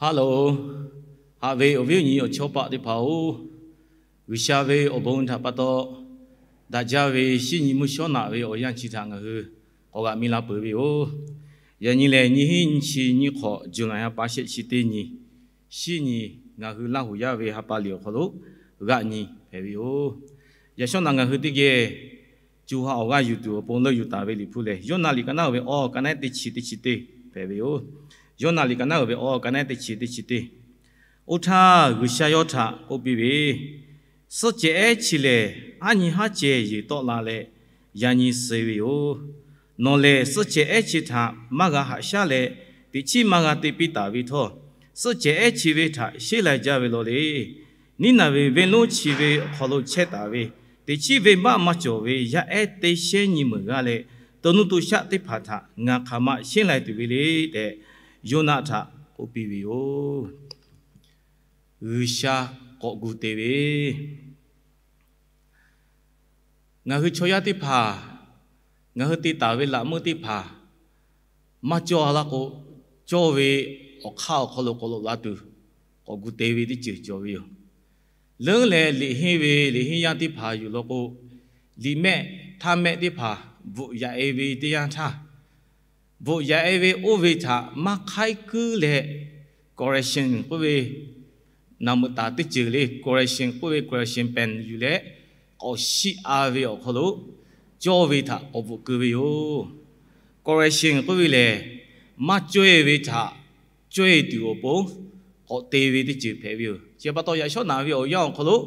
Hello, haꞈ ve awˬ viˉ awˬ nyi awˬ chawˇ paˆ teˇ hpaˍ-oˬ, G'uiˬsha ve awˬ bon htaꞈ pa taw daꞈ jaˇ ve shinˉ nyi mvuhˇ shawˉ naꞈ ve awˬ yanˇ chi htaꞈ ngaˬ hui k'awꞈ g'a miˇ la peuˬ ve yoˬ. Yaꞈ nyi lehˬ, nyiˇ hinˉ nyiˇ chi nyiˇ hk'awꞈ, July ha pa shehˆ chi teˇ nyi, shinˉ nyi, ngaˬ hui Laˇ huˍ yaˇ ve ha pa liꞈ awˬ hk'aw lo g'aˆ nyi hpehꞈ ve yoˬ. Yaꞈ shawˉ naꞈ ngaˬ hui teˇ geh co ha awˬ g'aˇ yuˬ tuˬ awˬ pon leuˆ yuˬ taˍ ve Liꞈ hpu lehˬ, Yoˇnaˆ liꞈ ka naˉ uiˍ ve awˬ ka naˉ teˇ chi teˇ chi teˇ hpehꞈ ve yoˬ. Yoˇnaˆ liꞈ ka naˉ uiˍ ve awˬ ka naˉ teˇ chi teˇ chi teˇ. Oˇ htaˇ G'uiˬsha yawˇ htaꞈ k'oˆ piˇ ve, Suhˆ cehˬ ehˉ chi lehˬ, aˉ nyi haˉ cehˬ yeˬ tawˆ la leh yaꞈ nyi suh ve yoˬ. Nawˬ lehˬ suhˆ cehˬ ehˉ chi htaꞈ maˇ g'a haꞈ shaˉ leh, teꞈ chiˉ maˇ g'a te piˇ taˍ ve htawˇ, suhˆ cehˬ ehˉ chi ve htaꞈ sheˉ lai jaˇ ve law le. Niˉnaˍveˍ venˇ lonˉ chi ve awˬ hk'aw lo chehˇ taˍ ve, teꞈ chiˉ venˇbaˆ maˇ cawˬ ve yaˇ ehˉ teˇ shehnˉ nyi meunˍ g'aˇ leh, to nuˇ to shaˆ teˇ hpaˍ htaꞈ ngaˬ hk'aˬ ma sheˉ lai tuˬ ve le tehꞈ, Yoˇnaˆ htaꞈ k'oˆ piˇ ve yoˬ. G'uiˬsha k'awꞈ gu te ve. Ngaˬ hui chaw yaˇ teˇ hpaˍ, ngaˬ hui te taˍ ve laꞈ meuˇ teˇ hpaˍ maˇ cawˇ a laˇ k'o, cawˇ ve awˬ hk'aˇ awˬ hk'aw lo k'awꞈ loꞈ la tuˬ, k'awꞈ gu te ve teˇ ceuˬ cawˬ ve yoˬ. Leuˉ leh liꞈ henˇ ve liꞈ henˇ yaˇ teˇ hpaˍ yuˬ law k'o, liꞈ mehˆ htaˇ mehˆ teˇ hpaˍ bvuhꞈ yaꞈ e ve teˇ yanˇ htaˇ, bvuhꞈ yaꞈ e ve oˇ ve htaꞈ maˇ hk'aiˉ kuiˉ leh, correction k'oˆ ve, naˍ meuꞈ taˍ teˇ ceuˬ le, correction k'oˆ ve, correction pen yuˬ leh, k'awꞈ shiˆ a ve awˬ hk'aw lo cawˇ ve htaꞈ k'awꞈ bvuhꞈ keu ve yoˬ. Correction k'oˆ ve lehˬ, maˇ cawˇ e ve htaꞈ cawˇ e tuˬ awˬ pon k'awꞈ te ve teˇ ceuˬ hpehꞈ ve yoˬ. Chi pa taw yaꞈ shawˉ naꞈ ve awˬ yanˇ awˬ hk'aw lo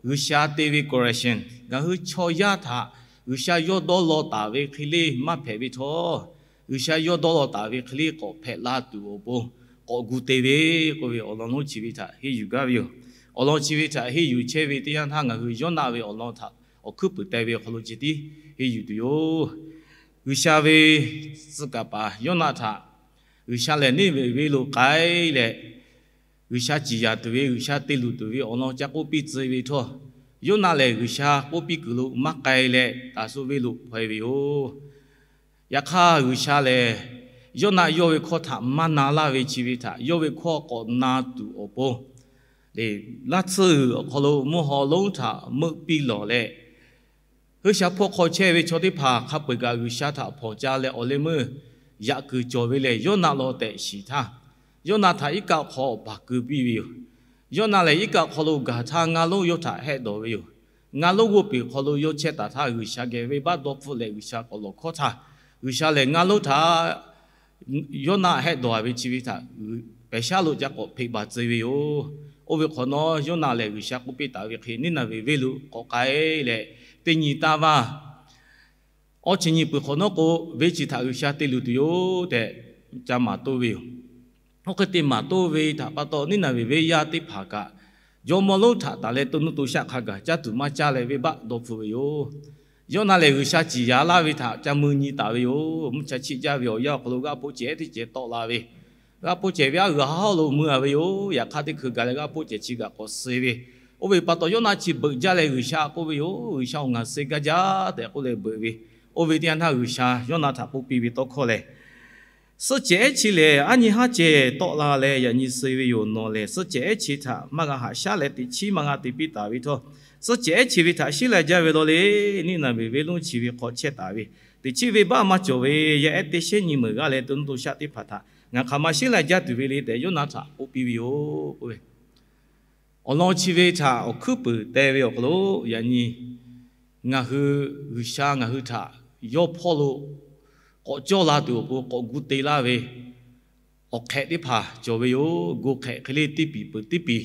G'uiˬsha te ve correction, ngaˬ hui chaw yaˇ htaꞈ G'uiˬsha yawˇ dawˇ law taˍ ve hk'e le maˇ hpehꞈ ve htawˇ, G'uiˬsha yawˇ dawˇ law taˍ ve hk'e le k'awꞈ hpehꞈ la tuˬ awˬ pon k'awꞈ gu te ve k'oˆ ve awˬ lawn lonˉ chi ve htaꞈ henˇ yuˬ gaˇ ve yoˬ. Awˬ lawn chi ve htaꞈ henˇ yuˬ chehˇ ve teˇ yanˇ htaˇ ngaˬ hui Yoˇnaˆ ve awˬ lawn htaꞈ awˬ hkuiˉ puiˍ teh ve awˬ hk'aw lo ceh tiˉ henˇ yuˬ tuˬ yoˬ. G'uiˬsha ve tcuh kaˍ paˍ Yoˇnaˆ htaꞈ G'uiˬsha lehˬ Niˉnaˍveˍ venˇ lo k'ai leh, G'uiˬsha ciˍ yanˍ tuˬ ve, G'uiˬsha te luˬ tuˬ ve awˬ lawn ca k'oˆ piˇ tcuh ve htawˇ, Yoˇnaˆ lehˬ G'uiˬsha k'oˆ piˇ kuiˬ lo maˇ k'ai leh Taˍsuˆ venˇ lo hpaw e ve yoˬ. Yaꞈ hk'aˇ G'uiˬsha lehˬ Yoˇnaˆ yawˇ ve hkawˇ htaꞈ maˇ na laˇ ve chi ve htaꞈ yawˇ ve hkawˇ k'awꞈ na tuˬ awˬ pon, laˇ tsuhˇ g'uiˬ awˬ hk'aw lo mvuhˇ haw lonˉ htaꞈ meuˆ piˇ lawˬ leh, G'uiˬsha hpawˇ hk'aw chehˇ ve chaw teˇ hpaˍ hk'a peu-eˬ kaꞈ G'uiˬsha htaꞈ hpawnˬ ca leh awˬ leh meuˇ yaꞈ kuiˬ cawˬ ve lehˬ, Yoˇnaˆ law tehꞈ shiˍ htaˇ, Yoˇnaˆ htaꞈ iˉ kaˆ hk'aw awˬ baˬ keu piˇ ve yoˬ. Yoˇnaˆ lehˬ iˉ kaˆ hk'aw lo gaˬ htaˇ ngaˇ lonˉ yawˇ htaꞈ hehˆ dawˬ ve yoˬ. Ngaˇ lonˉ g'oˇ peˬ hk'aw lo yawˇ chehˇ taˍ htaˇ, G'uiˬsha geh venˇbaˆ dawˇ hpfuhˆ leh G'uiˬsha k'awꞈ lawˬ hkawˇ htaˇ, G'uiˬsha lehˬ ngaˇ lonˉ htaꞈ Yoˇnaˆ hehˆ dawˬ a ve chi ve htaꞈ pehˬ shaˉ lo ca k'awꞈ hpeꞈ baˬ tcuh ve yoˬ. Oˇ ve hk'awꞈ nawˉ Yoˇnaˆ lehˬ G'uiˬsha k'oˆ piˇ taˍ ve hk'e Niˉnaˍveˍ venˇ lo k'awꞈ k'ai leh, teˇ nyi taˇ vaˇ awˇ chi nyi peuˬ hk'awꞈ nawˉ k'o, venˇ chi htaꞈ G'uiˬsha te luˬ tuˬ yoˬ tehꞈ ca maˍ toˇ ve yoˬ. Oˇ hk'e te maˍ toˇ ve htaꞈ pa taw Niˉnaˍveˍ venˇ yaˇ teˇ hpaˍ kaꞈ jawˇmawˇ lonˉ htaꞈ taˍ leh to nuˇ to shaˆ hk'a gaˬ caˇ tuˬ maˇ caˇ leh venˇbaˆ dawˇ hpfuhˆ ve yoˬ. Yoˇnaˆ lehˬ G'uiˬsha ciˍ yanˍ laˇ ve htaꞈ ca mui nyi taˍ ve yoˬ. Mvuhˇ cha chiˆ jaˇ ve awˬ yanˇ awˬ hk'aw lo g'aˇ poˆ cehˬ ehˉ teˇ cehˬ tawˆ la ve, g'aˇ poˆ cehˬ ve aˉ g'uiˬ haˉ hawˉ lo mui a ve yoˬ. Yaꞈ hk'aˇ teˇ hkui gaˬ leh g'aˇ poˆ cehˬ chi kaꞈ k'awꞈ suh ve, oˇ ve pa taw Yoˇnaˆ chi beuꞈ jaˇ leh G'uiˬsha k'oˆ ve yoˬ. G'uiˬsha-oˬ, ngaˬ suh gaˇ jaˇ tehꞈ k'oˆ leh beuꞈ ve, oˇ ve teˇ yanˇ htaˇ G'uiˬsha Yoˇnaˆ htaꞈ k'oˆ piˇ ve tawˇ hkawˇ lehˬ, Suhˆ cehˬ ehˉ chi lehˬ, aˉ nyi haˉ cehˬ tawˆ la leh yaꞈ nyi suh ve yoˬ. Nawˬ lehˬ suhˆ cehˬ ehˉ chi htaꞈ maˇ g'a haꞈ shaˉ leh teꞈ chiˉ maˇ g'a te piˇ taˍ ve htawˇ, suhˆ cehˬ ehˉ chi ve htaꞈ sheˉ lai jaˇ ve law le. Niˉnaˍveˍ venˇ lonˉ chi ve hk'aw chehˇ taˍ ve, teꞈ chiˉ venˇbaˆ maˇ cawˬ ve yaˇ ehˉ teˇ shehnˉ nyi meunˍ g'aˇ leh to nuˇ to shaˆ teˇ hpaˍ htaꞈ ngaˬ hk'aˬ ma sheˉ lai jaˇ tuˬ ve le tehꞈ Yoˇnaˆ htaꞈ k'oˆ piˇ ve yoˬ k'oˆ ve, awˬ lawn chi ve htaꞈ awˬ hkuiˉ puiˍ teh ve awˬ hk'aw lo yaꞈ nyi ngaˬ hui, G'uiˬsha ngaˬ hui htaꞈ yawˇ hpawˇ lo k'awꞈ cawˇ la tuˬ awˬ pon k'awꞈ gu te laˇ ve awˬ hk'ehꞈ teˇ hpaˍ cawˬ ve yoˬ. Go hk'ehꞈ hk'e le teˇ piˍ peuˬ teˇ piˍ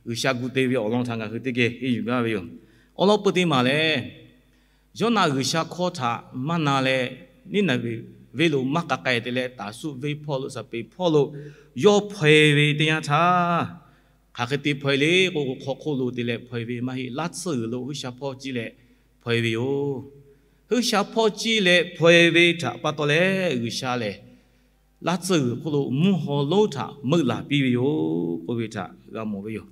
G'uiˬsha gu te ve awˬ lawn htaꞈ ngaˬ hui teˇ geh henˇ yuˬ gaˇ ve yoˬ. Awˬ lawn peu teˇ maˬ lehˬ, Yoˇnaˆ G'uiˬsha hkawˇ htaꞈ maˇ na leh, Niˉnaˍveˍ venˇ lo maˇ k'a k'ai te leh Taˍsuˆ venˇ hpawˇ lo, Saˍpeˍ hpawˇ lo yawˇ hpaw e ve teˇ yanˇ htaˇ, hk'aˬ hk'e te hpaw e le k'o, hk'aw hk'oˆ lo te leh hpaw e ve maˇ heˆ. Laˇ tsuhˇ g'uiˬ lo G'uiˬsha hpawˇ ciˇ leh hpaw e ve yoˬ. G'uiˬsha hpawˇ ciˇ leh hpaw e ve htaꞈ pa taw leh G'uiˬsha lehˬ laˇ tsuhˇ g'uiˬ hk'oˆ lo mvuhˇ haw lonˉ htaꞈ meuˆ laˬ piˇ ve yoˬ k'oˆ ve htaꞈ g'a mawˬ ve yoˬ.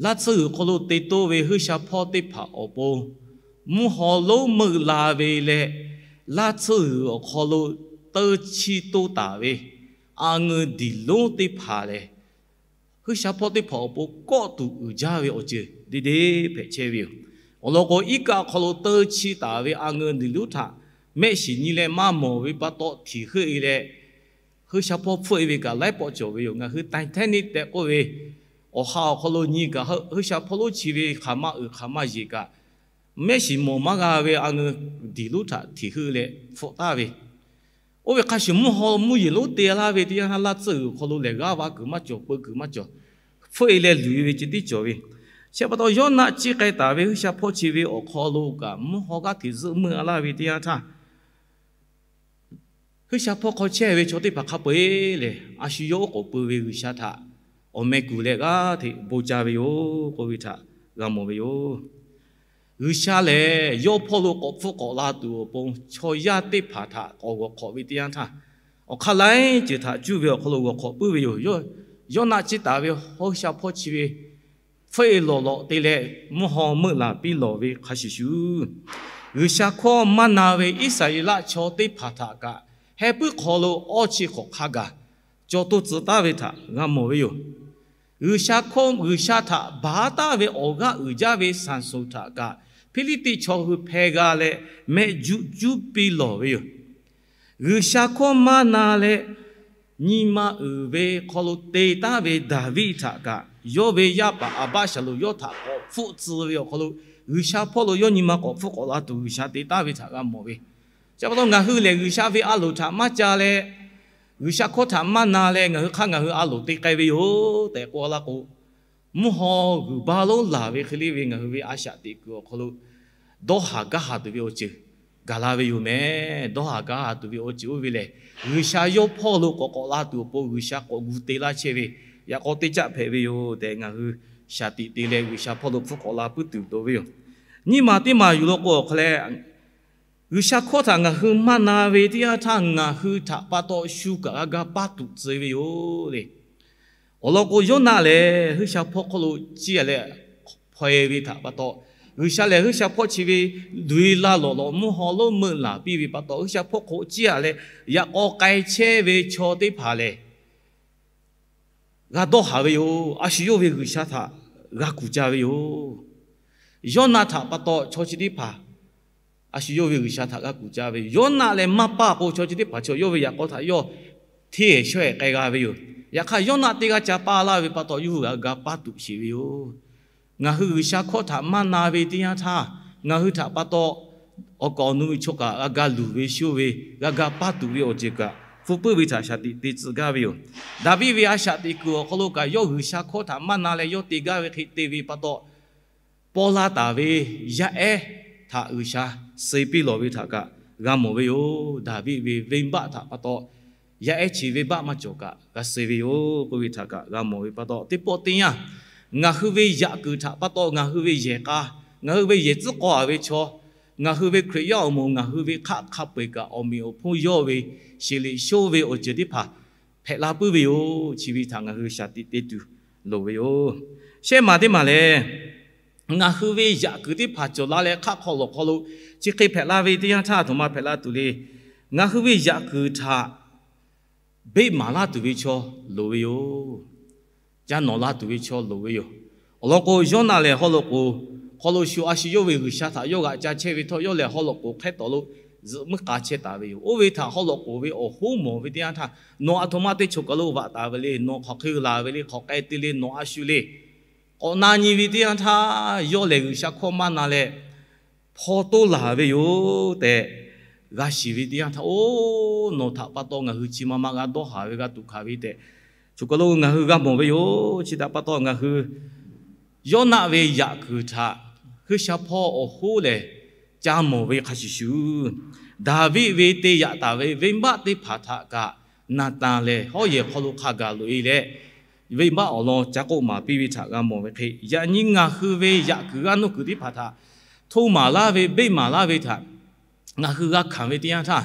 Laˇ tsuhˇ g'uiˬ hk'aw lo te toˇ ve G'uiˬsha hpawˇ teˇ hpaˍ awˬ pon mvuhˇ haw lonˉ meuˆ la ve leh, laˇ tsuhˇ g'uiˬ awˬ hk'aw lo teu chiˇ toˇ taˍ ve a ngeu diˬ lonˉ teˇ hpaˍ lehˬ, G'uiˬsha hpawˇ teˇ hpaˍ awˬ pon kawˆ tuˬ uiˍ jaˇ ve awˬ ceuˬ deˇ deˇ hpehꞈ chehˇ ve yoˬ. Awˬ lawn k'o, iˉ kaˆ awˬ hk'aw lo teu chi taˍ ve a ngeu niˬ lonˉ htaꞈ mehˆ shiˍ nyi leh maˇ mawˬ ve pa taw htiˍ heuˆ e leh, G'uiˬsha hpawˇ hpfuhˆ e ve kaꞈ laiˉ pawˆ cawˬ ve yoˬ. Ngaˬ hui Titanic tehꞈ k'oˆ ve awˬ ha awˬ hk'aw lo nyi kaꞈ, G'uiˬsha hpawˇ lonˉ chi ve hk'aˬ ma uiˍ hk'aˬ ma yeˬ kaꞈ, mehˆ shiˍ mawˬ maˇ g'a ve a ngeu diˬ lonˉ htaꞈ htiˍ heuˆ leh hpfuhˆ taˍ ve, oˇ ve hk'a shuˍ mvuhˇ haw mvuhˇ yeˬ lonˉ te laˇ ve teˇ yanˇ htaˇ, laˇ tcuhˇ g'uiˬ hk'aw lo lehˬ g'aˇ va kuiˬ maˇ cawˬ, peu kuiˬ maˇ cawˬ, hpfuhˆ e leh luˬ e ve ceh tiˉ cawˬ ve. Chi pa taw, Yoˇnaˆ ciˇ k'ai taˍ ve G'uiˬsha hpawˇ chi ve awˬ hk'aw lo kaꞈ mvuhˇ haw g'aˇ hteꞈ zuhˆ meuˆ a laˇ ve teˇ yanˇ htaˇ, G'uiˬsha hpawˇ hk'aw chehˇ ve chaw teˇ hpaˍ hk'a peu eˬ lehˬ, a shu yawˇ oˉ k'oˍ pui ve G'uiˬsha htaꞈ awˬ meh kuˬ leh g'aˇ hteꞈ bon ca ve yoˬ k'oˆ ve htaꞈ g'a mawˬ ve yoˬ. G'uiˬsha lehˬ, yawˇ hpawˇ lo k'awꞈ hpfuhˆ k'awꞈ la tuˬ awˬ pon chaw yaˇ teˇ hpaˍ htaꞈ k'awꞈ g'awˬ hk'awꞈ ve teˇ yanˇ htaˇ, awˬ hk'aˇ laiˉ ceuˬ htaꞈ cuˇ ve awˬ hk'aw lo g'awˬ hk'awꞈ puiˉ ve yoˬ. Yoˇnaˆ ciˇ taˍ ve G'uiˬsha hpawˇ chi ve hpfuhˆ e lawˬ lawꞈ te leh mvuhˇ haw meuˆ laˬ piˇ lawˬ ve hk'a shuˍ shuˍ, G'uiˬsha hkawˇ maˇ na ve Iˉsaˍreˍlaˆ chaw teˇ hpaˍ htaꞈ kaꞈ, heh puiˉ hk'aw lo awˇ chi hk'awꞈ hk'a gaˬ cawˬ to tcuh taˍ ve htaꞈ g'a mawˬ ve yoˬ. G'uiˬsha hkawˇ, G'uiˬsha htaꞈ baˬ taˍ ve awˬ g'aˇ uiˍ jaˇ ve Saˍsonˍ htaꞈ kaꞈ, Hpiˇliˇtiˆ chaw hui hpeh g'a leh mehˆ juˆ juˇ piˇ lawˬ ve yoˬ. G'uiˬsha hkawˇ maˇ na leh, nyi ma uiˍ ve hk'aw lo te taˍ ve Daˍviˆ htaꞈ kaꞈ, yawˇ ve yaˇ paˍ Aˍbaˆsaˍlonˍ yawˇ htaꞈ k'awꞈ hpfuhˆ tcuh ve awˬ hk'aw lo, G'uiˬsha hpawˇ lo yawˇ nyi ma k'awꞈ hpfuhˆ k'awꞈ la tuˬ G'uiˬsha te taˍ ve htaꞈ g'a mawˬ ve. Chi pa taw ngaˬ hui lehˬ, G'uiˬsha ve a loˍ htaꞈ maˇ ca leh, G'uiˬsha hkawˇ htaꞈ maˇ na leh, ngaˬ hui hk'aˇ ngaˬ hui a loˍ te k'ai ve yoˬ tehꞈ k'oˆ laˇ k'o, mvuhˇ haw g'uiˬ baˆ lonˉ laˬ ve hk'e le ve ngaˬ hui ve a shaꞈ teꞈ kuiˬ awˬ hk'aw lo dawˇ haˍ gaˇ haˍ tuˬ ve awˬ ceuˬ gaˬ la ve yoˬ meh. Dawˇ haˍ gaˇ haˍ tuˬ ve awˬ ceuˬ oˇ ve lehˬ, G'uiˬsha yawˇ hpawˇ lo k'awꞈ k'awꞈ la tuˬ awˬ pon G'uiˬsha k'awꞈ gu te laˇ chehˇ ve yaꞈ k'aw teˇ caˆ hpehꞈ ve yoˬ tehꞈ, ngaˬ hui shaˍ tiꞈ te leh G'uiˬsha hpawˇ lo hpfuhˆ k'awꞈ la puiˉ tuˬ loˍ ve yoˬ. Nyiˇ maˬ teˇ maˬ yuˬ law k'o awˬ hk'aw leh, G'uiˬsha hkawˇ htaꞈ ngaˬ hui maˇ na ve teˇ yanˇ htaˇ, ngaˬ hui htaꞈ pa taw shu kaꞈ g'a ga paˇ tuꞈ tcuh ve yoˬ le. Awˬ lawn k'o, Yoˇnaˆ lehˬ G'uiˬsha hpawˇ hk'aw lo ciˇ a leh hpaw e ve htaꞈ pa taw, G'uiˬsha lehˬ G'uiˬsha hpawˇ chi ve luˬ e laˇ lawꞈ lawꞈ mvuhˇ haw lonˉ meuˆ laˬ piˇ ve pa taw, G'uiˬsha hpawˇ hk'aw ciˇ a leh yaꞈ k'aw k'ai chehˇ ve chaw teˇ hpaˍ lehˬ, g'a dawˇ haˍ ve yoˬ. A shu yawˇ ve G'uiˬsha htaꞈ g'a kuˬ ca ve yoˬ. Yoˇnaˆ htaꞈ pa taw chaw chi teˇ hpaˍ a shu yawˇ ve G'uiˬsha htaꞈ g'a kuˬ ca ve yoˬ. Yoˇnaˆ lehˬ maˇ paˇ k'o, chaw chi teˇ hpaˍ chaw yawˇ ve yaꞈ k'aw htaꞈ yawˇ hteˇ ehˍ shawˇ ehˍ k'ai g'a ve yoˬ. Yaꞈ hk'aˇ, Yoˇnaˆ teˇ g'aˇ ca paˇ laˇ ve pa taw, yawˇ hui g'a ga paˇ tuꞈ sheˍ ve yoˬ. Ngaˬ hui G'uiˬsha hkawˇ htaꞈ maˇ na ve teˇ yanˇ htaˇ, ngaˬ hui htaꞈ pa taw awˬ kaˍ awˬ nu ve chaw kaꞈ g'a ga luˬ ve shoˇ ve, g'a ga paˇ tuꞈ ve awˬ ceuˬ kaꞈ hpu puiˉ ve htaꞈ shaˍ tiꞈ te tcuh gaˇ ve yoˬ. Daˍviˆ ve a shaꞈ teꞈ kuiˬ awˬ hk'aw lo kaꞈ yawˇ G'uiˬsha hkawˇ htaꞈ maˇ na leh yawˇ te gaˇ ve hk'e te ve pa taw, paw la taˍ ve yaˇ ehˉ htaꞈ G'uiˬsha suh piˇ lawˬ ve htaꞈ kaꞈ g'a mawˬ ve yoˬ. Daˍviˆ ve venˇbaˆ htaꞈ pa taw, yaˇ ehˉ chi venˇbaˆ maˇ cawˬ kaꞈ g'a suh ve yoˬ k'oˆ ve htaꞈ kaꞈ g'a mawˬ ve pa taw, teˇ pawˆ teˇ yanˇ, ngaˬ hui ve yaꞈ kuiˬ htaꞈ pa taw ngaˬ hui ve yehˬ k'a, ngaˬ hui ve yehˬ tcuhˉ k'aw a ve chaw, ngaˬ hui ve Hkriꞈ yaˇ awˬ moˍ ngaˬ hui ve hk'aˆ hk'a peu eˬ kaꞈ awˬ meꞈ awˬ hponˇ yawˇ ve sheˍ liꞈ shoˇ ve awˬ ceuˬ teˇ hpaˍ hpehꞈ la puiˉ ve yoˬ. Chi ve htaꞈ ngaˬ hui shaˍ tiꞈ te tuˬ loˍ ve yoˬ. Shehˆ maˬ teˇ maˬ lehˬ, ngaˬ hui ve yaꞈ kuiˬ teˇ hpaˍ cawˬ la leh hk'aˆ hk'aw lawˬ hk'aw lo chi hk'e hpehꞈ la ve teˇ yanˇ htaˇ, a htoꞈ ma hpehꞈ la tuˬ le. Ngaˬ hui ve yaꞈ kuiˬ htaꞈ beˆ maˍ laˇ tuˬ ve chaw loˍ ve yoˬ. Ca nawˬ la tuˬ ve chaw loˍ ve yoˬ. Awˬ lawn k'o, Yoˇnaˆ lehˬ haw loꞈ k'oˍ hk'aw lo shu a shu yawˇ ve G'uiˬsha htaꞈ yawˇ g'aꞈ ca chehˇ ve htawˇ, yawˇ lehˬ haw loꞈ k'oˍ hk'ehˇ tawˍ lo zuhꞈ muiˉ k'a chehˇ taˍ ve yoˬ. Oˇ ve htaꞈ haw loꞈ k'oˍ ve awˬ hoˉ mawˬ ve teˇ yanˇ htaˇ, nawˬ a htoꞈ ma teˇ choˬ kaˬ lo vaꞈ taˍ ve le, nawˬ hk'aˬ hk'e laˬ ve le, hk'aˬ k'ai te le, nawˬ a shu le, k'awꞈ na nyi ve teˇ yanˇ htaˇ, yawˇ lehˬ G'uiˬsha hkawˇ maˇ na leh hpaw toˇ laˬ ve yoˬ tehꞈ g'a shiˍ ve teˇ yanˇ htaˇ, oˇ, nawˬ htaꞈ pa taw ngaˬ hui chi ma ma g'a dawˇ haˍ ve, g'a tuꞈ hkanˍ ve tehꞈ, choˬ kaˬ lo ngaˬ hui g'a mawˬ ve yoˬ. Chi htaꞈ pa taw ngaˬ hui Yoˇnaˆ ve yaꞈ kuiˬ htaꞈ G'uiˬsha hpawˇ awˬ hoˉ lehˬ ca mawˬ ve hk'a shuˍ shuˍ, Daˍviˆ ve te yaꞈ taˍ ve venˇbaˆ teˇ hpaˍ htaꞈ kaꞈ Naˍtanˍ lehˬ hawˉ yehˬ hk'aw lo hk'a gaˬ loꞈ e leh, venˇbaˆ awˬ lawn ca k'oˆ maˍ piˇ ve htaꞈ g'a mawˬ ve hk'e, yaꞈ nyi ngaˬ hui ve yaꞈ kuiˬ g'aˇ nuˇ kuiˬ teˇ hpaˍ htaꞈ hto maˍ laˇ ve, beˆ maˍ laˇ ve htaꞈ ngaˬ hui g'a hkanˍ ve teˇ yanˇ htaˇ,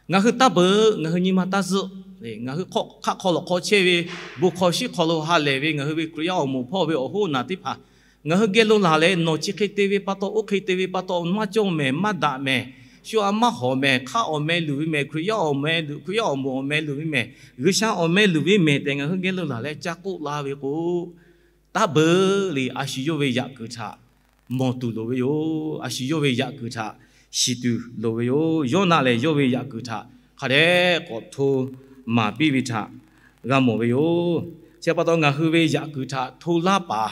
ngaˬ hui taˇ beuꞈ, ngaˬ hui nyi ma taˇ zuhˆ. Ngaˬ hui hk'aˆ hk'aw lawˬ hk'aw chehˇ ve, bon hkawˇ shiˉ hk'aw lo ha lehˬ ve ngaˬ hui ve Hkriꞈ yaˇ awˬ moˍ hpawˇ ve awˬ hoˉ naˬ teˇ hpaˍ, ngaˬ hui geh lo laˬ leh, nawˬ chi hk'e te ve pa taw, oˇ hk'e te ve pa taw, maˇ cawˇ mehˍ, maˇ daꞈ mehˍ, shu a maˇ hawˍ mehˍ, hk'aˇ awˬ meh luˬ ve mehˍ, Hkriꞈ yaˇ awˬ meh luˬ, Hkriꞈ yaˇ awˬ moˍ awˬ meh luˬ ve mehˍ, G'uiˬsha awˬ meh luˬ ve mehˍ tehꞈ ngaˬ hui geh lo laˬ leh ca k'oˆ la ve k'o, taˇ beuꞈ le. A shu yawˇ ve yaꞈ kuiˬ htaꞈ mawˬ tuˬ loˍ ve yoˬ. A shu yawˇ ve yaꞈ kuiˬ htaꞈ shiˍ tuˬ loˍ ve yoˬ. Yawˇnaˆ lehˬ yawˇ ve yaꞈ kuiˬ htaꞈ hk'a dehꞈ k'awꞈ hto maˍ piˇ ve htaꞈ g'a mawˬ ve yoˬ. Chi pa taw ngaˬ hui ve yaꞈ kuiˬ htaꞈ hto laˇ paˍ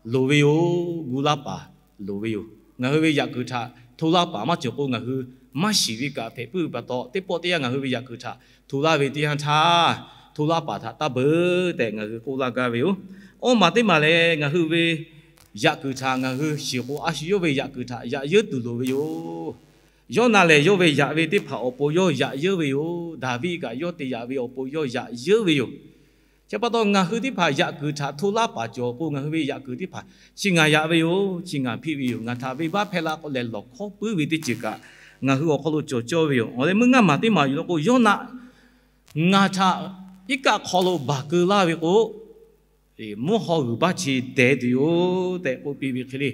loˍ ve yoˬ. Gu laˇ paˍ loˍ ve yoˬ. Ngaˬ hui ve yaꞈ kuiˬ htaꞈ hto laˇ paˍ maˇ cawˬ k'o, ngaˬ hui maˇ shiˍ ve kaꞈ hpehꞈ puiˉ ve pa taw, teˇ pawˆ teˇ yanˇ ngaˬ hui ve yaꞈ kuiˬ htaꞈ hto laˇ ve teˇ yanˇ htaˇ, hto laˇ paˍ htaꞈ taˇ beuꞈ tehꞈ ngaˬ hui k'oˆ laˇ gaˇ ve yoˬ. Awˇ maˬ teˇ maˬ lehˬ, ngaˬ hui ve yaꞈ kuiˬ htaꞈ ngaˬ hui shiˍ k'o, a shu yawˇ ve yaꞈ kuiˬ htaꞈ yaꞈ yeuˉ tuˬ loˍ ve yoˬ. Yawˇnaˆ lehˬ yawˇ ve yaꞈ ve teˇ hpaˍ awˬ pon yawˇ yaꞈ yeuˉ ve yoˬ. Daˍviˆ kaꞈ yawˇ te yaꞈ ve awˬ pon yawˇ yaꞈ yeuˉ ve yoˬ. Chi pa taw ngaˬ hui teˇ hpaˍ yaꞈ kuiˬ htaꞈ hto laˇ paˍ cawˬ k'o, ngaˬ hui ve yaꞈ kuiˬ teˇ hpaˍ chi ngaˬ yaꞈ ve yoˬ, chi ngaˬ hpiˆ ve yoˬ, ngaˬ htaꞈ venˇbaˆ hpehˇ laˇ k'oˆ leh lawˬ hkawˉ puiˉ ve teˇ ceuˬ kaꞈ ngaˬ hui awˬ hk'aw lo cawˬ cawˇ ve yoˬ. Awˬ leh meuˇ ngaˇ maˬ teˇ maˬ yoˬ law k'o, Yawˇnaˆ ngaˬ htaꞈ iˉ kaˆ hk'aw lo baˬ keu laˇ ve k'o, mvuhˇ haw g'uiˬ baˆ chi deh tuˬ yoˬ tehꞈ k'oˆ piˇ ve hk'e le.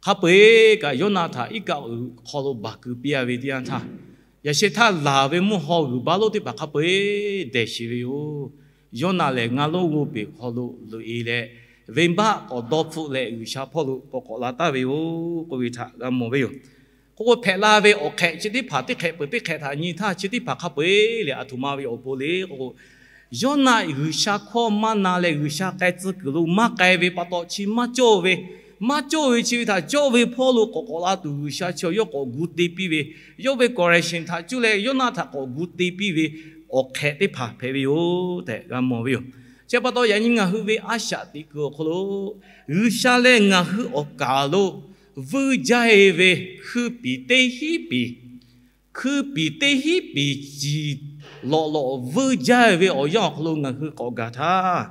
Hk'a peu-eˬ kaꞈ Yawˇnaˆ htaꞈ iˉ kaˆ hk'aw lo baˬ keu piˇ a ve teˇ yanˇ htaˇ, yaꞈ sheh htaˇ laˬ ve mvuhˇ haw g'uiˬ baˆ lonˉ teˇ hpaˍ hk'a peu-eˬ dehˬ sheˍ ve yoˬ. Yawˇnaˆ lehˬ ngaˇ lonˉ g'oˇ peˬ hk'aw lo loꞈ e leh, venˇbaˆ k'awꞈ dawˇ hpfuhˆ leh G'uiˬsha hpawˇ lo k'awꞈ k'awꞈ la taˍ ve yoˬ k'oˆ ve htaꞈ g'a mawˬ ve yoˬ. K'oˆ k'o, hpehꞈ la ve awˬ hk'ehꞈ chi teˇ hpaˍ teˇ hk'ehꞈ peuˬ teˇ hk'ehꞈ htaꞈ nyi htaˇ, chi teˇ hpaˍ hk'a peu-eˬ lehˬ aˬ htoꞈ ma ve awˬ pon le k'o, Yawˇnaˆ G'uiˬsha hkawˇ maˇ na leh G'uiˬsha k'ai tcuh kuiˬ lo maˇ k'ai ve pa taw, chi maˇ cawˇ ve, maˇ cawˇ ve chi ve htaꞈ cawˇ ve hpawˇ lo k'awꞈ k'awꞈ la tuˬ G'uiˬsha chi yawˇ k'awꞈ gu te piˇ ve, yawˇ ve correction htaꞈ cuˇ leh Yawˇnaˆ htaꞈ k'awꞈ gu te piˇ ve awˬ hk'ehꞈ teˇ hpaˍ hpehꞈ ve yoˬ tehꞈ g'a mawˬ ve yoˬ. Chi pa taw yaꞈ nyi ngaˬ hui ve a shaꞈ teꞈ kuiˬ awˬ hk'aw lo, G'uiˬsha leh ngaˬ hui awˬ kaˍ lo vuiˇ jaˇ e ve hkui piˍ teˇ hinˉ piˍ, hkui piˍ teˇ hinˉ piˍ ciˍ lawꞈ lawꞈ vuiˇ jaˇ e ve awˬ yanˇ awˬ hk'aw lo ngaˬ hui k'awꞈ gaˬ htaˇ,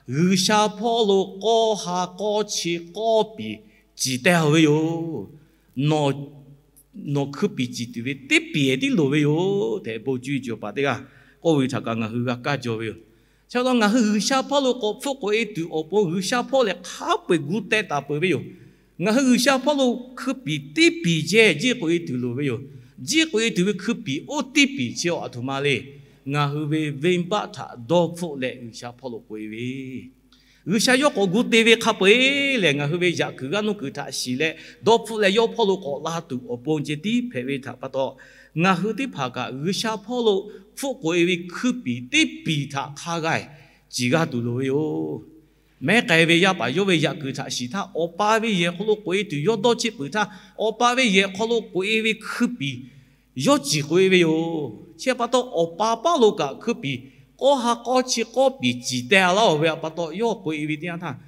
G'uiˬsha hpawˇ lo k'awˇ ha k'awˇ chi k'awˇ piˍ ciˍ teh a ve yoˬ. Nawˬ hkui piˍ ciˍ tuˬ ve teˇ piˍ tiˉ loˍ ve yoˬ tehꞈ bon cuˇ cawˬ paˍ teˇ g'aˇ k'oˆ ve htaꞈ kaꞈ ngaˬ hui g'a kaˇ jaw ve yoˬ. Chi pa taw ngaˬ hui G'uiˬsha hpawˇ lo k'awꞈ hpfuhˆ k'oꞈ e tuˬ awˬ pon G'uiˬsha hpawˇ lehˬ hk'a peu-eˬ gu teh taˍ peuˬ ve yoˬ. Ngaˬ hui G'uiˬsha hpawˇ lo hkui piˍ teˇ piˍ jehˇ jiˆ k'oꞈ e tuˬ loˍ ve yoˬ. Jiˆ k'oꞈ e tuˬ ve hkui piˍ oˇ teˇ piˍ chi awˬ aˬ htoꞈ ma le. Ngaˬ hui ve venˇbaˆ htaꞈ dawˇ hpfuhˆ leh G'uiˬsha hpawˇ lo k'oꞈ e ve, G'uiˬsha yawˇ k'awꞈ gu te ve hk'a peu-eˬ lehˬ, ngaˬ hui ve yaꞈ kuiˬ g'aˇ nuˇ kuiˬ htaꞈ shiˍ leh dawˇ hpfuhˆ leh yawˇ hpawˇ lo k'awꞈ la tuˬ awˬ pon ceh tiˉ hpehꞈ ve htaꞈ pa taw, ngaˬ hui teˇ hpaˍ kaꞈ G'uiˬsha hpawˇ lo hpfuhˆ k'oꞈ e ve hkui piˍ teˇ piˍ htaꞈ hk'a g'a ciˍ g'a tuˬ loˍ ve yoˬ. Mehˉ k'ai ve yaˇ paˍ yawˇ ve yaꞈ kuiˬ htaꞈ shiˍ htaˇ, awˬ pa ve yehˬ hk'aw lo k'oꞈ e tuˬ yawˇ dawˇ cheˆ peuˬ htaˇ, awˬ pa ve yehˬ hk'aw lo k'oꞈ e ve hkui piˍ yawˇ ciˍ k'oꞈ e ve yoˬ. Chi pa taw awˬ pa paˉ lo kaꞈ hkui piˍ k'awˇ ha k'awˇ chi k'awˇ piˍ ciˍ teh a laˇ oˬ ve pa taw, yawˇ k'oꞈ e ve teˇ yanˇ htaˇ,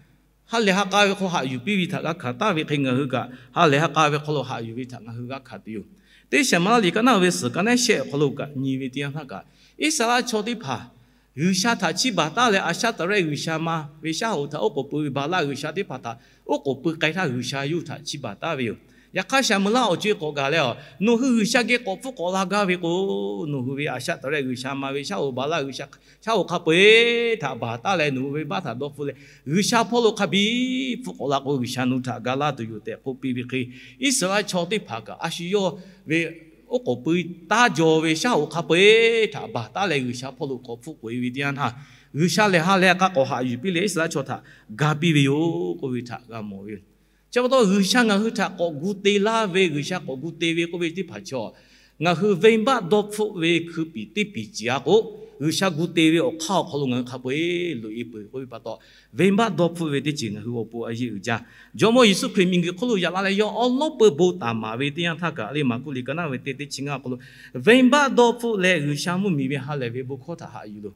ha lehˬ ha k'a ve hk'aw haꞈ yuˬ piˇ ve htaꞈ g'a hkanˍ taˍ ve hk'e, ngaˬ hui kaꞈ ha lehˬ ha k'a ve hk'aw lo haꞈ yuˬ ve htaꞈ ngaˬ hui g'a hkanˍ tuˬ yoˬ. Teˇ Shehˍ ma laˇ liꞈ ka naˆ ve suhˍ ka naˆ shehˆ awˬ hk'aw lo kaꞈ nyi ve teˇ yanˇ htaˇ kaꞈ, Iˉsaˍreˍlaˆ chaw teˇ hpaˍ G'uiˬsha htaꞈ chiˇ baˬ taˉ leh, Aˍshaˆtaˍrehˆ g'uiˬsha ma ve shaˉ hoꞈ htaꞈ oˉ k'oˍ pui ve Baˍlaˆ g'uiˬsha teˇ hpaˍ htaꞈ oˉ k'oˍ pui k'ai htaˇ, G'uiˬsha yawˇ hui htaꞈ chiˇ baˬ taˉ ve yoˬ. Yaꞈ hk'aˇ, Saˍmo laˇ awˬ co e k'awꞈ gaˬ leh, a, nawˬ hui G'uiˬsha geh k'awꞈ hpfuhˆ k'awꞈ la gaˇ ve k'o, nawˬ hui ve Aˍshaˆtaˍrehˆ g'uiˬsha ma ve shaˉ hoꞈ Baˍlaˆ g'uiˬsha, shaˉ hoꞈ hk'a peu-eˬ htaꞈ baˬ taˉ leh, nawˬ hui ve venˇbaˆ htaꞈ dawˇ hpfuhˆ leh, G'uiˬsha hpawˇ lo hk'a biˇ hpfuhˆ k'awꞈ la k'o, G'uiˬsha nawˬ hui htaꞈ ga laˇ tuˬ yoˬ tehꞈ k'oˆ piˇ ve hk'e, Iˉsaˍreˍlaˆ chaw teˇ hpaˍ kaꞈ a shu yawˇ ve oˉ k'oˍ pui taˉ jaw ve shaˉ hoꞈ hk'a peu-eˬ htaꞈ baˬ taˉ leh, G'uiˬsha hpawˇ lo k'awꞈ hpfuhˆ k'oꞈ e ve teˇ yanˇ htaˇ, G'uiˬsha lehˬ ha lehˬ k'a k'awꞈ haꞈ yuˬ piˇ leh, Iˉsaˍreˍlaˆ chaw htaꞈ ga piˇ ve yoˬ k'oˆ ve htaꞈ g'a mawˬ ve yoˬ. Chi pa taw G'uiˬsha ngaˬ hui htaꞈ k'awꞈ gu te laˇ ve, G'uiˬsha k'awꞈ gu te ve k'oˆ ve teˇ hpaˍ chaw, ngaˬ hui venˇbaˆ dawˇ hpfuhˆ ve hkui piˍ teˇ piˍ ciˍ a k'o, G'uiˬsha gu te ve awˬ hk'aˇ awˬ hk'aw lo ngaˬ hui hk'a peu-eˬ loꞈ e peuˬ k'oˆ ve pa taw, venˇbaˆ dawˇ hpfuhˆ ve teˇ ceuˬ ngaˬ hui awˬ pon a yeˇ uiˍ jaˇ. Jawˇmawˇ Yeˍsuˆ Hkriꞈ miˬguiˬ hk'oˆ lo yaꞈ la leh yawˇ awˉ lawˉ peu bon taˍ maˍ ve teˇ yanˇ htaˇ kaꞈ, le Maˍkuˆ liꞈ ka naˆ ve teˇ teˇ chi ngaˇ awˬ hk'aw lo, venˇbaˆ dawˇ hpfuhˆ leh G'uiˬsha mvuhˇmiˬ ve ha lehˬ ve bon hkawˇ htaꞈ haꞈ yuˬ loˬ.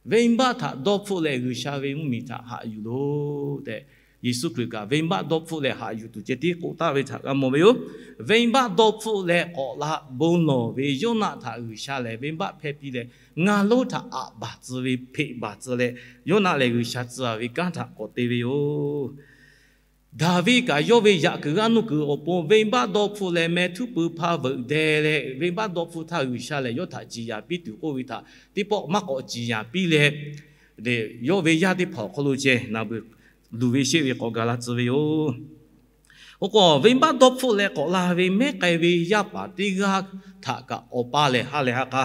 Venˇbaˆ htaꞈ dawˇ hpfuhˆ leh G'uiˬsha ve mvuhˇmiˬ htaꞈ haꞈ yuˬ loˬ tehꞈ, Yeˍsuˆ Hkriꞈ kaꞈ venˇbaˆ dawˇ hpfuhˆ leh haꞈ yuˬ tuˬ ceh tiˉ k'oˆ taˍ ve htaꞈ g'a mawˬ ve yoˬ. Venˇbaˆ dawˇ hpfuhˆ leh k'awꞈ la bon lawˬ ve Yoˇnaˆ htaꞈ G'uiˬsha lehˬ venˇbaˆ hpehˇ piˇ leh, ngaˇ lonˉ htaꞈ aꞈ baˬ tcuh ve hpeꞈ baˬ tcuh leh, Yoˇnaˆ lehˬ G'uiˬsha tcuh ve kanˉ htaꞈ k'awꞈ te ve yoˬ. Daˍviˆ kaꞈ yawˇ ve yaꞈ kuiˬ g'aˇ nuˇ kuiˬ awˬ pon venˇbaˆ dawˇ hpfuhˆ leh meh htuˉ pui hpa veuꞈ deh leh, venˇbaˆ dawˇ hpfuhˆ htaˇ G'uiˬsha lehˬ yawˇ htaꞈ ciˍ yanˍ piˇ tuˬ k'oˆ ve htaꞈ teˇ pawˆ maˇ k'awꞈ ciˍ yanˍ piˇ leh, yawˇ ve yaˇ teˇ hpaˍ awˬ hk'aw lo ceh naˍ beuˬ luˬ ve sheˆ ve k'awꞈ gaˬ la tcuh ve yoˬ. Oˇ k'o, venˇbaˆ dawˇ hpfuhˆ leh k'awꞈ la ve mehˉ k'ai ve yaˇ paˍ teˇ g'aˇ htaꞈ kaꞈ awˬ pa lehˬ ha lehˬ ha k'a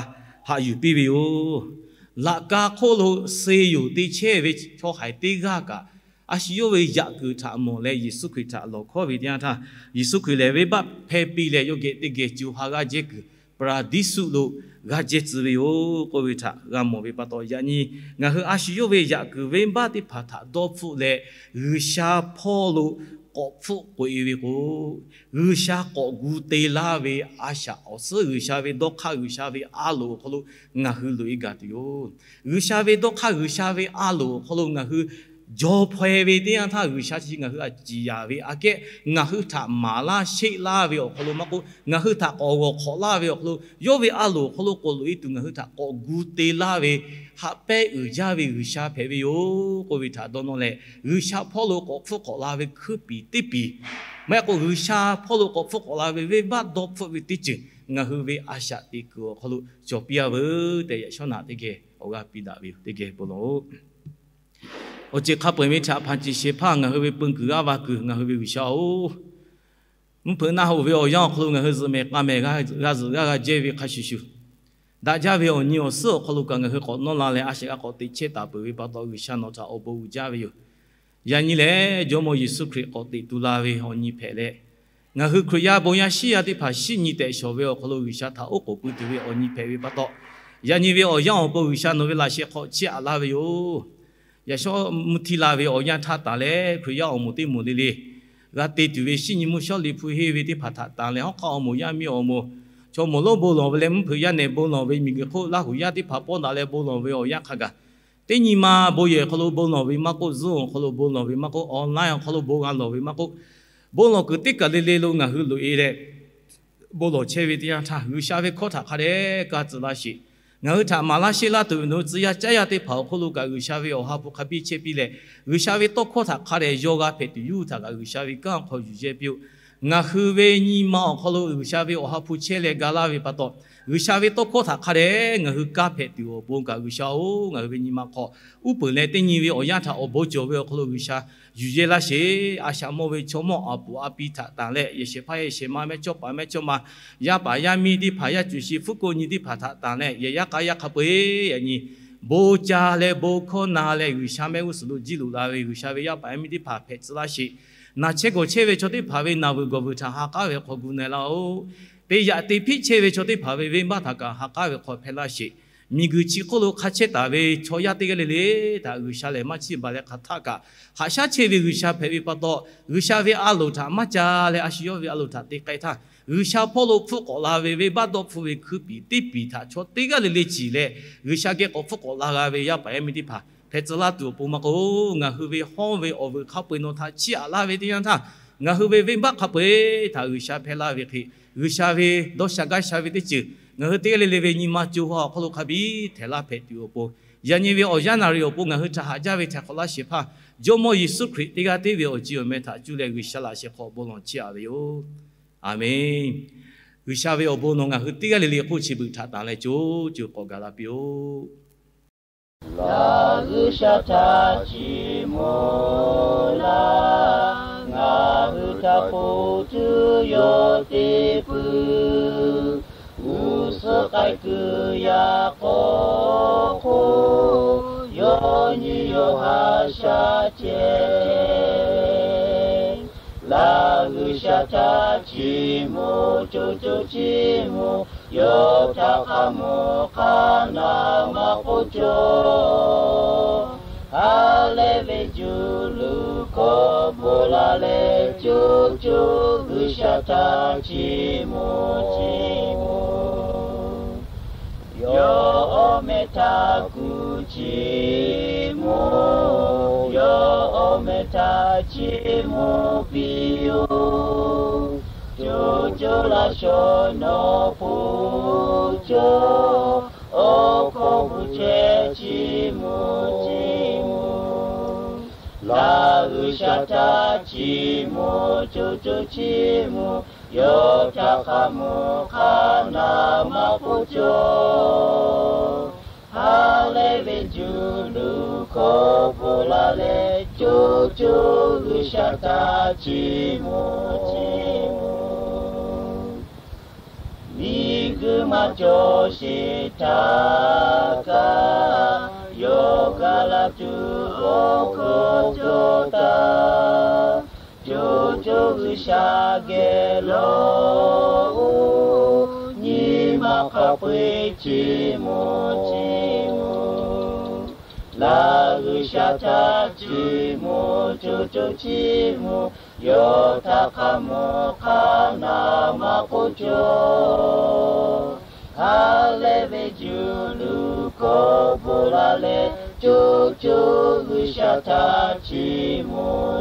haꞈ yuˬ piˇ ve yoˬ. Laꞈ ka hk'oˆ lo suh yoˬ te chehˇ ve chaw haiˬ teˇ g'aˇ kaꞈ, a shu yawˇ ve yaꞈ kuiˬ htaꞈ mawˬ leh Yeˍsuˆ Hkriꞈ htaꞈ lawˬ hkawˇ ve teˇ yanˇ htaˇ, Yeˍsuˆ Hkriꞈ lehˬ venˇbaˆ hpehˇ piˇ leh yawˇ geh teˇ geh co ha g'aˇ jehˇ kuiˬ Paˍraˍdiˇsuˆ lo g'aˇ jehˇ tcuh ve yoˬ k'oˆ ve htaꞈ g'a mawˬ ve pa taw, yaꞈ nyi ngaˬ hui a shu yawˇ ve yaꞈ kuiˬ venˇbaˆ teˇ hpaˍ htaꞈ dawˇ hpfuhˆ leh, G'uiˬsha hpawˇ lo k'awꞈ hpfuhˆ k'oꞈ e ve k'o, G'uiˬsha k'awꞈ gu te laˇ ve a shaꞈ awˬ suhˉ G'uiˬsha ve dawˇ hk'aˇ G'uiˬsha ve a loˍ awˬ hk'aw lo ngaˬ hui loꞈ e gaˬ tuˬ yoˬ. G'uiˬsha ve dawˇ hk'aˇ G'uiˬsha ve a loˍ awˬ hk'aw lo ngaˬ hui jaw hpaw e ve teˇ yanˇ htaˇ, G'uiˬsha chi ngaˬ hui a ciˍ yaˍ ve aꞈ kehˉ ngaˬ hui htaꞈ maˍ laˇ sheˆ laˇ ve awˬ hk'aw lo maˇ k'oˆ, ngaˬ hui htaꞈ k'awꞈ g'awˬ hk'awꞈ laˇ ve awˬ hk'aw lo, yawˇ ve a loˍ awˬ hk'aw lo k'oꞈ loꞈ e tuˬ ngaˬ hui htaꞈ k'awꞈ gu te laˇ ve, haꞈ pehnˇ uiˍ jaˇ ve G'uiˬsha hpehꞈ ve yoˬ k'oˆ ve htaꞈ dawˇ nawˇ leh, G'uiˬsha hpawˇ lo k'awꞈ hpfuhˆ k'awꞈ la ve hkuiˉ piˍ teˇ piˍ, maˇ heˆ k'o G'uiˬsha hpawˇ lo k'awꞈ hpfuhˆ k'awꞈ la ve venˇbaˆ dawˇ hpfuhˆ ve teˇ ceuˬ ngaˬ hui ve a shaꞈ teꞈ kuiˬ awˬ hk'aw lo cawˬ piˇ a veuˬ tehꞈ, yaꞈ shawˉ naꞈ teˇ geh awˬ g'aˇ piˇ daꞈ ve yoˬ. Teˇ geh bon lawˬ-oꞈ. Awˬ ceuˬ hk'a peu-eˬ ve htaꞈ hpanˍ ceˬ shehˍ hpaˇ ngaˬ hui ve peu kuiˬ g'aˇ va kuiˬ ngaˬ hui ve G'uiˬsha-oˬ, mvuhˇ hpeuꞈ naˆ hoꞈ ve awˬ yanˇ awˬ hk'aw lo ngaˬ hui zuhꞈ mehˍ k'a mehˍ g'a zuhꞈ g'aˇ g'a jehˇ ve hk'a shuˍ shuˍ, daꞈ jaˇ ve awˬ nyi awˬ suhˉ awˬ hk'aw lo kaꞈ ngaˬ hui k'awꞈ nawˇ la leh a shaꞈ g'a k'awꞈ teꞈ chehˇ taˍ peuˬ ve pa taw, G'uiˬsha nawˬ htaꞈ awˬ bon uiˍ jaˇ ve yoˬ. Yaꞈ nyi lehˬ, Jawˇmawˇ Yeˍsuˆ Hkriꞈ k'awꞈ teꞈ tu la ve awˬ nyi hpehꞈ leh, ngaˬ hui Hkriꞈ yaˇ bon yaˇ shiˉ yaˇ teˇ hpaˍ shiˉ nyi tehꞈ shawˍ ve awˬ hk'aw lo G'uiˬsha htaꞈ oˉ k'oˍ pui tuˬ ve awˬ nyi hpehꞈ ve pa taw, yaꞈ nyi ve awˬ yanˇ awˬ pon G'uiˬsha nawˬ ve laꞈ sheh hk'aw chiˇ aꞈ laˇ ve yoˬ. Yaꞈ shawˉ mvuhˇ htiˇ la ve awˬ yanˇ htaˇ tanˬ leh, Hkriꞈ yaˇ awˬ moˍ teˇ moˍ le le g'a te tuˬ ve shiˉ nyi mvuhˇ shawˉ liꞈ hpu henˇ ve teˇ hpaˍ htaꞈ tanˬ leh, hawˉ hk'aˆ awˬ moˍ yaˇ miˇ awˬ moˍ chaw moˍ lonˉ bon lawˬ ve leh, mvuhˇ hpeuꞈ yaˇ nehˬ bon lawˬ ve, miˬguiˬ hk'oˆ Laˇhuˍ yaˇ teˇ hpaˍ pawˆ daꞈ leh bon lawˬ ve awˬ yanˇ hk'a gaˬ, teˇ nyi ma bon yehˬ awˬ hk'aw lo bon lawˬ ve maˇ k'oˆ, Zoom awˬ hk'aw lo bon lawˬ ve maˇ k'oˆ, online awˬ hk'aw lo bon g'a lawˬ ve maˇ k'oˆ, bon lawˬ kuiˬ teˇ kaˬ le le lo ngaˬ hui loꞈ e leh bon lawˬ chehˇ ve teˇ yanˇ htaˇ, G'uiˬsha ve hkawˇ htaꞈ hk'a dehꞈ kaˇ tcuh laˇ sheˍ. Ngaˬ hui htaꞈ maˍ laˇ sheˆ laˇ tuˬ ve nawˬ hui tcuh yaˇ caˉ yaˇ teˇ hpaˍ awˬ hk'oˆ lo kaꞈ, G'uiˬsha ve Awˬ ha hpu hk'a biˇ chehˇ piˇ leh, G'uiˬsha ve tawˇ hkawˇ htaꞈ hk'a dehꞈ yaw g'a hpehꞈ tuˬ, yawˇ hui htaꞈ kaꞈ G'uiˬsha ve kanˉ awˬ hk'aw yuˬ yehˇ piˇ-oˆ. Ngaˬ hui ve nyi ma awˬ hk'aw lo G'uiˬsha ve Awˬ ha hpu chehˇ leh ga laˇ ve pa taw, G'uiˬsha ve tawˇ hkawˇ htaꞈ hk'a dehꞈ ngaˬ hui kaˇ hpehꞈ tuˬ awˬ pon kaꞈ, G'uiˬsha-oˬ, ngaˬ hui ve nyi ma hk'aw uˉ peunˍ leh teˇ nyi ve awˬ yanˇ htaꞈ awˬ bon cawˬ ve awˬ hk'aw lo G'uiˬsha yuˬ yehˇ laˇ sheˍ. A shaꞈ mawˇ ve chaw mawˇ aˬ puˍ a pi htaꞈ tanˬ leh, yehˬ shehˍ hpaˇ yehˬ shehˍ ma, mehˇchawˇpaˍ mehˇchawˇma, yaˇ paˍ yaˇ miˇ teˇ hpaˍ, yaˇ cuˬ shi hpu ko nyi teˇ hpaˍ htaꞈ tanˬ leh, yehˬ yaˇ k'a yaˇ hk'a peu-eˬ yaꞈ nyi bon ca leh bon hkawˇ na leh, G'uiˬsha mehˆ g'uˇ suhˍ lo jiˇ loꞈ la ve G'uiˬsha ve yaˇ paˍ yaˇ miˇ teˇ hpaˍ hpehꞈ tcuh laˇ sheˍ. Naˬ chehˇ gawˬ chehˇ ve chaw teˇ hpaˍ ve naˬ vuiˬ gawˬ vuiˬ htaꞈ ha k'aˉ ve hk'aw gu na-e laˇ-oˆ. Te yaꞈ te hpiˆ chehˇ ve chaw teˇ hpaˍ ve venˇbaˆ htaꞈ kaꞈ ha k'aˉ ve hk'aw hpehˇ laˇ sheˍ. Miˬguiˬ chi hk'oˆ lo hk'a chehˇ taˍ ve chaw yaˇ teˇ g'aˇ le le htaꞈ G'uiˬsha lehˬ maˇ chiˇ baˬ leh hk'aˬ htaˆ kaꞈ haꞈ shaˉ chehˇ ve G'uiˬsha hpehꞈ ve pa taw, G'uiˬsha ve a loˍ htaꞈ maˇ ca leh a shu yawˇ ve a loˍ htaꞈ te k'ai htaˇ, G'uiˬsha hpawˇ lo hpfuhˆ k'awꞈ la ve venˇbaˆ dawˇ hpfuhˆ ve hkuiˉ piˍ teˇ piˍ htaꞈ chaw teˇ g'aˇ le le ciˍ leh, G'uiˬsha geh k'awꞈ hpfuhˆ k'awꞈ la g'a ve yaˇ paˍ yaˇ miˇ teˇ hpaˍ hpehꞈ tcuh laˇ tuˬ awˬ pon maˇ k'o, ngaˬ hui ve hawˉ ve awˬ vuiˬ hk'a peu-eˬ nawˬ htaꞈ chiˇ aꞈ laˇ ve teˇ yanˇ htaˇ, ngaˬ hui ve venˇbaˆ hk'a peu-eˬ htaꞈ G'uiˬsha hpehˇ laˇ ve hk'e, G'uiˬsha ve dawˇ sha gaˇ sha ve teˇ ceuˬ ngaˬ hui teˇ g'aˇ le le ve nyi ma co ha awˬ hk'aw lo hk'a biˇ htehꞈ laˇ hpehꞈ tuˬ awˬ pon, yaꞈ nyi ve awˬ yanˇ naˍ riˍ awˬ pon ngaˬ hui htaꞈ haꞈ jaˇ ve htaiˍ hk'awꞈ laˇ shehˍ hpaˇ Jawˇmawˇ Yeˍsuˆ Hkriꞈ teˇ g'aˇ tiˉ ve awˬ ceˬ awˬ meh htaꞈ cuˇ leh G'uiˬsha laꞈ sheh hk'aw bon lawˬ chiˇ aꞈ ve yoˬ. Aˬmenˍ. G'uiˬsha ve awˬ bon nawˬ ngaˬ hui teˇ g'aˇ le le hk'oˆ chi beuꞈ htaꞈ tanˬ leh co co k'awꞈ gaˬ la piˇ-oˆ. Laˬ G'uiˬsha htaꞈ chiˇ mvuh laˇ, ngaˬ hui htaꞈ hpu tuˬ yawˇ te peuˬ. G'uˇ suhˍ k'ai kuiˬ yaꞈ k'aw hk'oˆ, yawˇ nyi yawˇ haꞈ shaˉ ceh. Laˬ G'uiˬsha htaꞈ chiˇ mvuh, co co chiˇ mvuh, yawˇ htaꞈ hk'a mvuh hk'a naˬ maˇ k'oˆ cawˬ. Ha lehˬ ve juˇ luˬ hkawˇ bvuhꞈ la leh, co co G'uiˬsha htaꞈ chiˇ mvuh, chiˇ mvuh. Yawˇ awˬ meh htaꞈ kuˬ chiˇ mvuh, yawˇ awˬ meh htaꞈ chiˇ mvuh piˇ-oˆ. Co co laˇ shawˍ nawˬ hpu cawˬ, awˬ hkawˇ hpu chehˇ chiˇ mvuh, chiˇ mvuh. Laˬ G'uiˬsha htaꞈ chiˇ mvuh, co co chiˇ mvuh, yawˇ htaꞈ hk'a mvuh hk'a naˬ maˇ k'oˆ cawˬ. Ha lehˬ ve juˇ luˬ hkawˇ bvuhꞈ la leh, co co G'uiˬsha htaꞈ chiˇ mvuh chiˇ mvuh. Miˬguiˬ maˇ cawˬ sheˍ htaˇ kaꞈ, yawˇ gaˬ la tuˬ awˬ hkawˇ cawˬ taˍ. Co co G'uiˬsha geh lawˬ-oˬ, nyi ma hk'a peu-eˬ chiˇ mvuh chiˇ mvuh. Laˬ G'uiˬsha htaꞈ chiˇ mvuh, co co chiˇ mvuh. Yawˇ htaꞈ hk'a mvuh hk'a naˬ maˇ k'oˆ cawˬ. Ha lehˬ ve juˇ luˬ kawˆ bvuhꞈ la leh, co co G'uiˬsha htaꞈ chiˇ mvuh